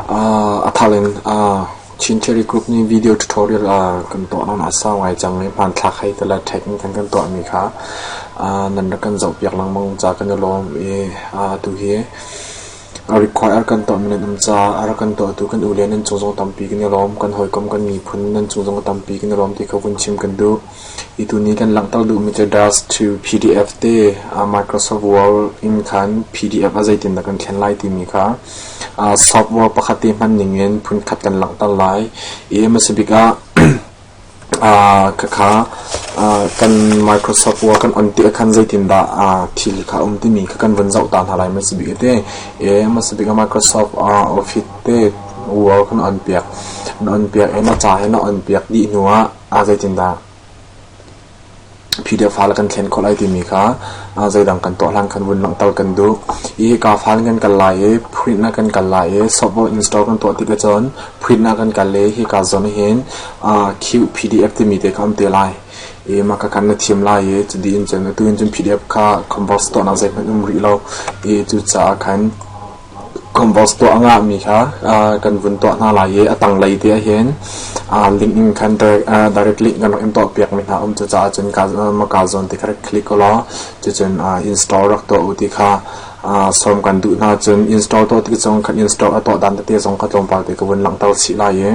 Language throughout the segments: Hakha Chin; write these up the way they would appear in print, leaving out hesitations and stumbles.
A thar in Chin Cherry Group nih video tutorial kan tuah nawn a sau ngai cang i hmanthlak hei tala tag in kan kan tuahmi kha nan rak kan zohpiak lengmang ca kan i lawm i atu hi require kan tuahmi nan um caah a rak kan tuahtu kan ule nan cung zong tampi kan i lawm. Kan hawikom kan miphun nan cung zong tampi kan i lawm ti kha vun chim kan duh. Hi tuni kan langhter duhmi cu DAS to PDF te Microsoft Word in khan PDF ah zeitindah kan thlen lai timi kha software pakhat te hman ning in phunkhat kan langhter lai. I hmasa bik ah khakha kan Microsoft Word kan on tik ah khan zeitindah thil kha a um timi kha kan vun zoh ta hna lai hmasa bik te. Hmasa bik ah Microsoft Office te Word kan on piak. Na on piak i na ca hi na on piak dih hnu ah zeitindah PDF file kan thlen khawh lai timi kha zeidang kan tuah hlan khan vun langhter kan duh. Hi hika file kan kal lai i print ah kan kal lai i software install kan tuah tik ahcun print ah kan kal i hika zawn hin QPDF timi te kha um te lai. I mah kha kan na thim lai i cudi in cun atu in cun PDF kha convert tuahnak zeihmanh um rih lo i cucaah khan Compost tuah a ngahmi kha kan vun tuah hna lai i a tanglei te ahhin link in khan direct link kan rak in tuahpiakmi hna um. Cucaah cun maka zawn ti kha rak click ulaw cucun install rak tuah u ti kha sawm kan duh hna. Cun install tuah tik zong khan install a tuah dan tete zong kha tlawmpal te ka vun langhter chih lai i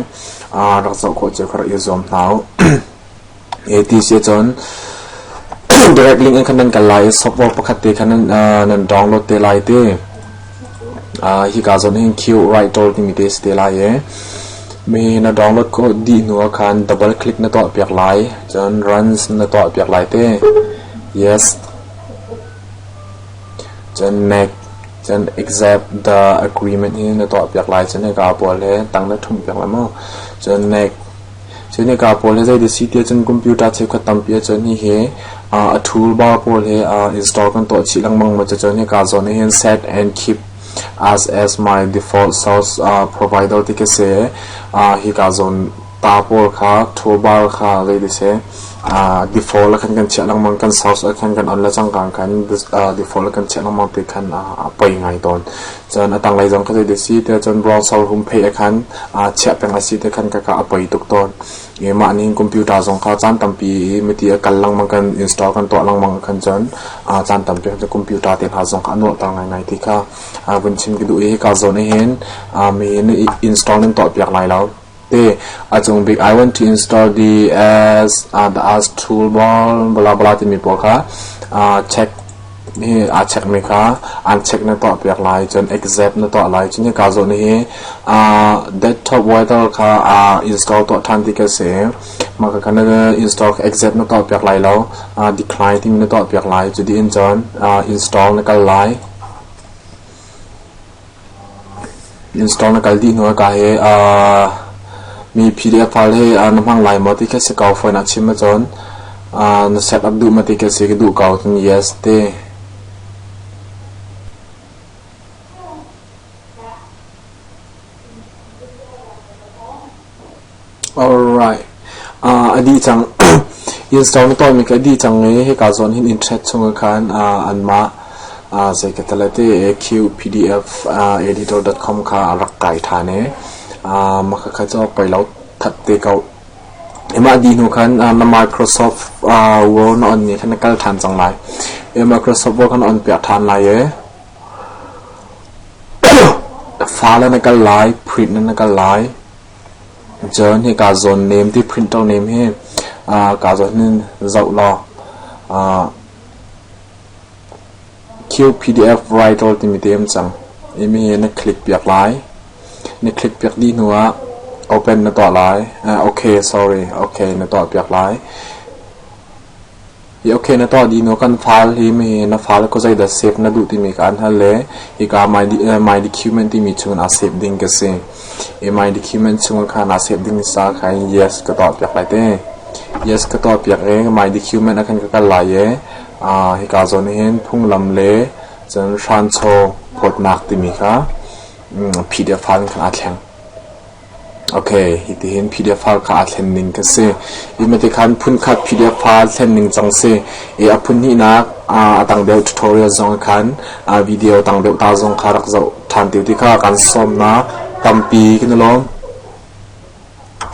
rak zoh khawh cio kha rak i zuam hna u. Ti si ahcun direct link in khan nan kal lai i software pakhat te khan nan download te lai ti. Hika zawn hin Q Writer timi te si te lai i mi na download khawh dih hnu ah khan double click na tuah piak lai. Cun runs na tuah piak lai te. Yes. Cun next. Cun accept the agreement hi na tuah piak lai. Cun hika pawl hi tang na ṭhumh piak lai mu. Cun next. Cunika pawl hi zei si tiah cun computer cheukhat tampi ahcun hihi a toolbar pawl hi install kan tuah chih lengmang ma cucun hika zawn ah hin set and keep as as my default source provider ti khi si. Hika zawn ta pawl kha toolbar kha zei ti si default ah khan kan chiah lengmang kan source ah khan kan on le cangka khan default ah kan chiah lengmang ti khan a poi ngai tawn. Cun a tanglei zong kha zei si tiah cun browser hum phei ah khan chiah peng a si te khan kaka a poi tuk tawn. I mah nih computer zong kha caan tampi i miti a kal lengmang kan install kan tuah lengmang khan cun caan tampi khan computer te hna zong kha a nuahter ngaingai ti kha vun chim ka duh i hika zawn ah hin mi install nan tuah piak lai lo. Te a cung bik I want to install the as the as toolbar bla bla timi pawl kha check hi aa check mi kha an check na tuah piak lai cun accept na tuah lai cun hika zawn hi desktop weather kha install tuah ṭhan ti ka si mah kha na install accept na tuah piak lai lo decline timi na tuah piak lai cu dih in cun install na kal lai install na kal dih hnu ah ka hi mi PDF file hi na hmang lai maw ti kha si ko phone ah chim ahcun na set up duh ma ti kha si ka duh ko cun yes ti. Alright. A dih cang. Install na tuahmi kha a dih cang i hika zawn hin internet chung ah khan anmah zei ka tale te qpdf editor.com kha a rak kai ṭhan i mah kha cu pei lo that te ko. Mah dih hnu khan na Microsoft Word na on mi kha na kal ṭhan cang lai. Microsoft Word kha na on piak ṭhan lai i file na kal lai, print na kal lai. Cun hika zawn name ti printer name hi kaa zawn hin zoh law QPDF writer timi te um cang. Imi hi na click piak lai. Na click piak dih hnu ah open na tuah lai. Okay, sorry, okay na tuah piak lai. Hi okay na tuah dih hnu kan file hi mi na file ko zeidah save na duh timi ka an hal le hika my document timi chung ah save ding ka si. I my document chung khan ah save ding sa khan yes ka tuah piak lai te. Yes ka tuah piak i my document ah khan ka kal lai i hika zawn hin phunglam le cun hranchaw phawtnak timi kha PDF file in khan aa thleng. Okay, hitihin PDF file kha aa thlen ning ka si. I mati khan phunkhat PDF file thlen ning cang si. I a phun hnihnak a tang deuh tutorial zong khan video tang deuh ta zong kha rak zoh ṭhan ti ti kha kan sawm na. Tampi kan i lawm.